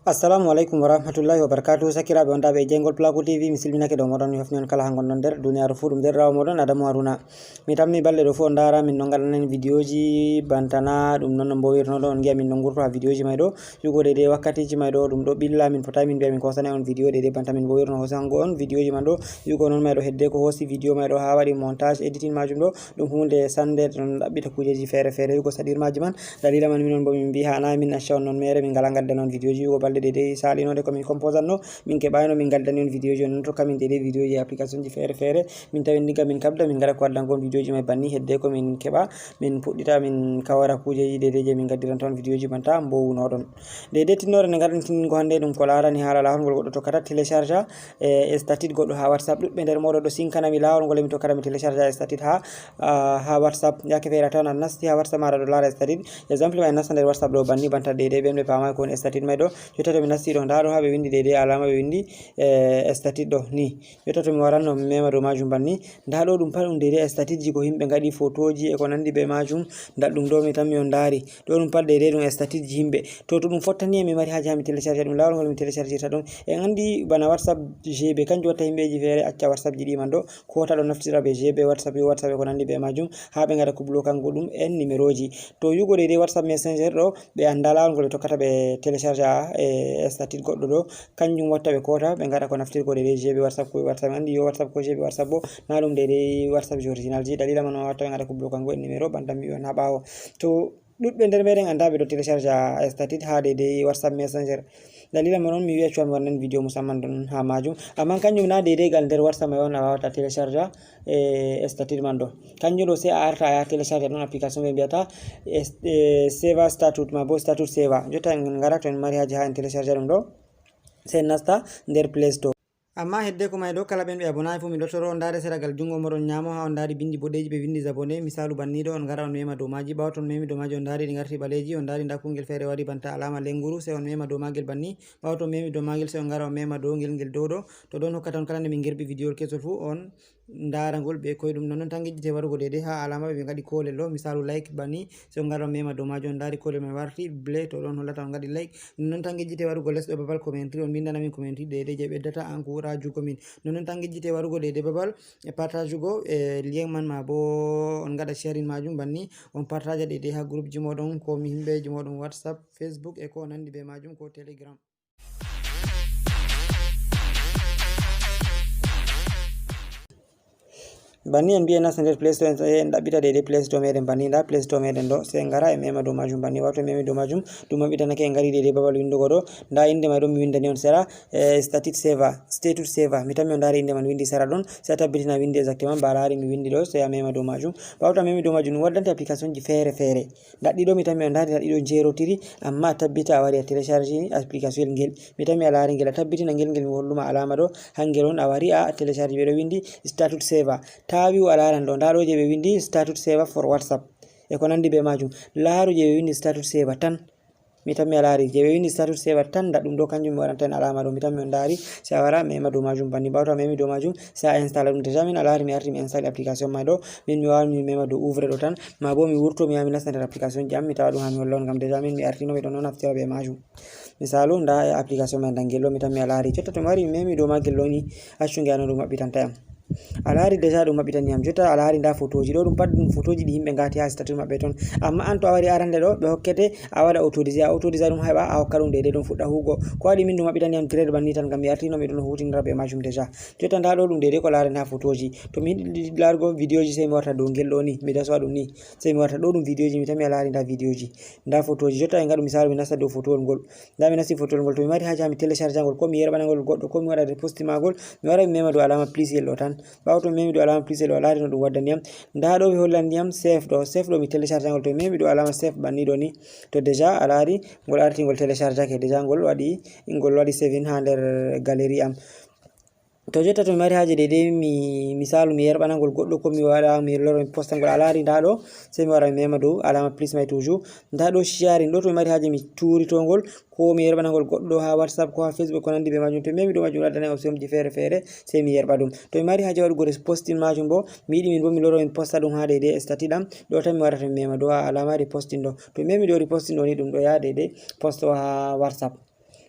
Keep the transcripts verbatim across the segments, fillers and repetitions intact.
Assalamu alaikum warahmatullahi wabarakatuh. Sakiraaɓe on daaɓe e jeyngol Placo T V, mi silminake dow moɗon, mi hofni on kala ha ngonɗon nder duniyaaru fuu. Ɗum nder rawa moɗon Adamu Haruna. Mi tammi balɗe ɗo fuu on ndaara min no ngaɗanen vidéoji bantana ɗum non no mbowirno ɗo, on ngi'a min no ngurto ha vidéoji may ɗo. Yugo daidai wakkatiji may ɗo ɗum ɗo ɓilla, min fotai min mbi'a min kosanay on vidéo daidai banta min mbowirno hosango on vidéoji man ɗo. Yugo non may ɗo hedde ko hosi vidéo may ɗo ha waɗi montage editing majum ɗo, ɗum hunde sande ɗon ɗaɓɓita kujeji fere fere yugo saɗirmaji man. Dalila man minon bo min mbi hana min acca on non mere, min ngala ngadda non vidéoji yugo balɗe daidai salinode ko min composanno, min keɓayno min ngaddani on vidéoji on non tokka min daidai vidéoji e application ji fere fere. Min tawi ndiga min kabda min ngara ko waddango on vidéoji may banni hedde ko min keɓa min puɗɗita min kawara kujeji daidai je min ngaddiranta on vidéoji banta mbowunoɗon. Daidai tinnore nde ngaɗen tinningo hande ɗum ko larani hala lawol ngol goɗɗo tokkata télécharge e statut goɗɗo ha WhatsApp. Ɗuɗɓe nder moɗo ɗo sinkanami lawol ngol emi tokkata mi télécharge e statut ha, ah, ha WhatsApp. Yake feere a tawan a nasti ha WhatsApp maɗa ɗo lara statut. Exemple ma en nasta nder WhatsApp ɗo banni banta daidai ɓen ɓe pamay ko woni statut may ɗo. Jotta to mi nasti ɗo nda ɗo ha ɓe windi daidai alama ɓe windi, eh, statut ɗo ni. Jotta to mi waranno mi mema dow majum banni. Nda ɗo ɗum pat ɗum daidai statut ji ko himɓe ngaɗi photoji e ko nandi be majum. Nda ɗum ɗo mi tammi on ndari. Ɗo ɗum pat daidai ɗum statut ji himɓe. To, to ɗum fottani en mi mari haja mi télécharge ɗum lawol ngol mi téléchargirta ɗum. En andi bana WhatsApp G B kanjum watta himɓeji fere acca WhatsApp ji ɗi man ɗo. Kota ɗo naftira be G B WhatsApp, yo WhatsApp e ko nandi be majum. Ha ɓe ngaɗa ko blokango ɗum en numéroji. To yugo daidai WhatsApp Messenger ɗo ɓe anda lawol ngol ɓe tokkata ɓe télécharge a, e statut goɗɗo ɗo. Kanjum watta ɓe kota ɓe ngaɗa ko naftirgo daidai G B WhatsApp ko WhatsApp. Andi yo WhatsApp ko G B WhatsApp bo na ɗum daidai WhatsApp ji original ji. Dalila man on watta ɓe ngaɗa ko blokango en numéro bantam mi on ha ɓawo. To ɗuɗɓe nder meɗen anda ɓe ɗo télécharge a statut ha daidai WhatsApp Messenger. Dalila man on mi wi'a cuwa mi waɗanan vidéo musamman ɗon ha majum. Amma kanjum na daidai gal nder WhatsApp may on a wawata télécharge e statut man ɗo. Kanjum ɗo sai a arta a yaha télécharge ɗon application ɓe mbiyata, eh, eh, saver statut ma bo statut saver. Jotta en ngara to en mari haji ha en télécharge ɗum ɗo. Sai en nasta nder Play Store. Amma hedde ko may ɗo kala ɓen ɓe abonai fu mi ɗo toro on ndare seragal jungo moɗon nyamo ha on ndari bindi boɗeji ɓe vindi abonné. Misalu banni ɗo on ngara on mema dow maji. Ɓawo to on memi dow maji on ndari ɗi ngarti ɓaleji, on ndari nda kungel fere wari banta alama lenguru, sai on mema dow magel banni. Ɓawo to on memi dow magel sai on ngara on mema dow ngel ngel dow ɗo. To ɗon hokkata on kala nde min gerbi vidéo kesol fu on ndaragol be koyɗum. Non non tan gejjite warugo daidai ha alama ɓe ngaɗi kolel ɗo, misalu like banni, sai on ngara on mema dow majum on ndari kolel mai warti bleu, to ɗon hollata on ngaɗi like. Non non tan gejjite warugo les ɗo babal commentary on mbindana min commentary daidai je ɓeddata encourajugo min. Non non tan gejjite warugo daidai babal e partagugo e lien man ma bo on ngaɗa sharing majum banni, on partaja daidai ha groupe ji moɗon ko mi himɓeji moɗon WhatsApp, Facebook e ko nandi be majum ko Telegram. Banni en mbiya nasta nder Play Store, en ɗaɓɓita daidai Play Store meɗen banni. Nda Play Store meɗen ɗo, sai en ngara en mema dow majum banni. Wato memi dow majum ɗum maɓɓitanake, en ngari daidai babal windugo ɗo. Nda inde mai ɗon mi windani on sera, eh, status saver, status saver. Mi tammi on ndari inde man windi sera ɗon, sai a tabbitina windi exactement ba a lari mi windi ɗo, sai a mema dow majum. Ɓawo to a memi dow majum ɗum waddante application ji fere fere. Ndaɗɗi ɗo mi tammi on ndari ndaɗɗi ɗo jerotiri, amma a tabbita a wari a télécharge application ngel. Mi tammi a laari ngel, a tabbitina ngel, ngel mi holluma alama ɗo, hangel on a wari a télécharge. Ɓe ɗo windi status saver. Ta wi'u a laaran ɗo, nda ɗo je ɓe windi status saver for WhatsApp. E ko nandi be majum. Laaru je ɓe windi status saver tan. Mi tammi a laari je ɓe windi status saver tan, nda ɗum ɗo kanjum mi waɗanta en alama ɗo. Mi tammi on ndari, sai a wara mema dow majum banni. Ɓawo to a memi dow majum, sai a installa ɗum. Déjà min a laari mi arti mi installa application mai ɗo. Min mi wawan mi mema dow ouvre ɗo tan. Ma bo mi wurto mi yaha mi nasta nder application ji am mi tawa ɗum ha mi holla on ngam déjà min mi artino mi ɗon naftira be majum. Misalu nda application mai nda ngel ɗo mi tammi a laari. Jotta to mi wari mi memi dow magel ɗo ni, accu ngel no ɗum maɓɓitanta yam. A laari déjà ɗum maɓɓitani yam. Jotta a laari nda photoji ɗo ɗum pat ɗum photoji ɗi himɓe ngati ha statut maɓɓe ton. Amma an to a wari arande ɗo ɓe hokkete a waɗa autoriser, a autoriser ɗum heɓa a hokka ɗum daidai ɗum fuɗɗa hugo. Ko waɗi min ɗum maɓɓitani yam grade banni tan ngam mi artino mi ɗon hutinira be majum déjà. Jotta nda ɗo ɗum daidai ko laarani ha photoji. To mi yiɗi larugo videoji sai mi warta dow ngel ɗo ni, mi dasowa ɗum ni. Sai mi warta ɗo ɗum videoji mi tammi a laari nda videoji. Nda photoji. Jotta en ngaɗu misalu mi nasta dow photowol ngol. Nda mi nasti photowol ngol. To mi mari haja mi télécharge ngol ko mi yerɓana ngol goɗɗo ko mi waɗa reposti magol, mi wara mi mema dow alama plus yel ɗo tan. Ɓawo to mi memi dow alama plus yel ɗo a laari no ɗum waddani yam. Nda ɗo ɓe hollani yam save ɗo. Save ɗo mi télécharge ngol. To mi memi dow alama save banni ɗo ni. To déjà a laari ngol arti ngol télécharge ake. Déjà ngol waɗi, ngol waɗi saving ha nder galerie am. To jotta to mi mari haje daidai mi misalu mi yerɓanagol goɗɗo ko mi waɗa mi loro mi postangol a laari nda ɗo sai mi wara mi mema dow alama plus mai toujours. Nda ɗo sharing ɗo to mi mari haje mi turitongol ko mi yerɓanagol goɗɗo ha WhatsApp ko ha Facebook ko nandi be majum. To mi memi dow majum ɗo addanai option ji fere fere sai mi yerɓa ɗum. To mi mari haje waɗugo reposting majum bo mi yiɗi min bo mi loro min posta ɗum ha daidai statut ɗam ɗo tan mi warata mi mema dow alama reposting ɗo. To mi memi dow reposting ɗo ni ɗum ɗo yaha daidai posto ha WhatsApp.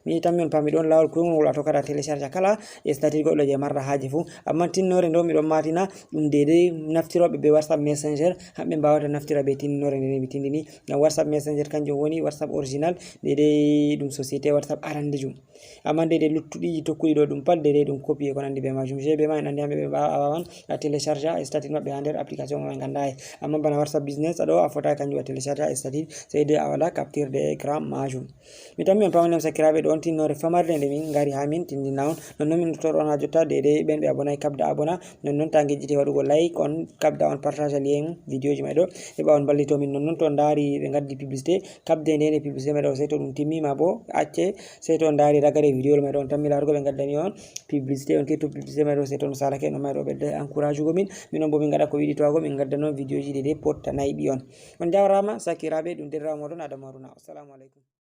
Mi tammi on paami ɗon laawol koyngol ngol a tokkata télécharge kala statut goɗɗo je marɗa haaje fuu. Amma tinnoore ndo miɗon matina ɗum deydey naftirooɓe be WhatsApp Messenger, hamɓe mbawata naftira be tinnoore nde mi tindini. Ngam WhatsApp Messenger kanjum woni WhatsApp original, deydey ɗum société WhatsApp arandejum. Amma deydey luttuɗi tokkuɗi ɗo ɗum pat deydey ɗum copier ko nandi be majum. Je be ma en andi hamɓe ɓe mbawa a wawan a télécharge statut maɓɓe ha nder application mo en ganda he. Amma bana WhatsApp Business aɗo a fota kanjum a télécharge statut, sey de a waɗa capture de écran majum. Mi tammi on pamaniyam sakiraaɓe, ɗo on tinnoore famarde nde min ngari haa min tindina on. Nonnon min nottoto on haa jotta, deydey ɓen ɓe abonay kaɓda abona. Nonnon ta ngejjite waɗugo like, on kaɓda on partage lien vidéo ji may ɗo. Heɓa on mballito min. Nonnon to on ndaari ɓe ngaddi publicité, kaɓde nde nde publicité may ɗo, sey to ɗum timmi ma bo acce, sey to on ndaari ragare vidéo may ɗo, on tammi laarugo ɓe ngaddani on publicité, on ketto publicité may ɗo, sey to on salake no may ɗo ɓedda encourage ugo min. Min on bo min ngaɗa ko yiɗi to ago, min ngaddan on vidéo ji deydey pottanayɗi on. On jawraama sakiraaɓe, ɗum derrawo moɗon Adamu Haruna. Assalamu aleykum.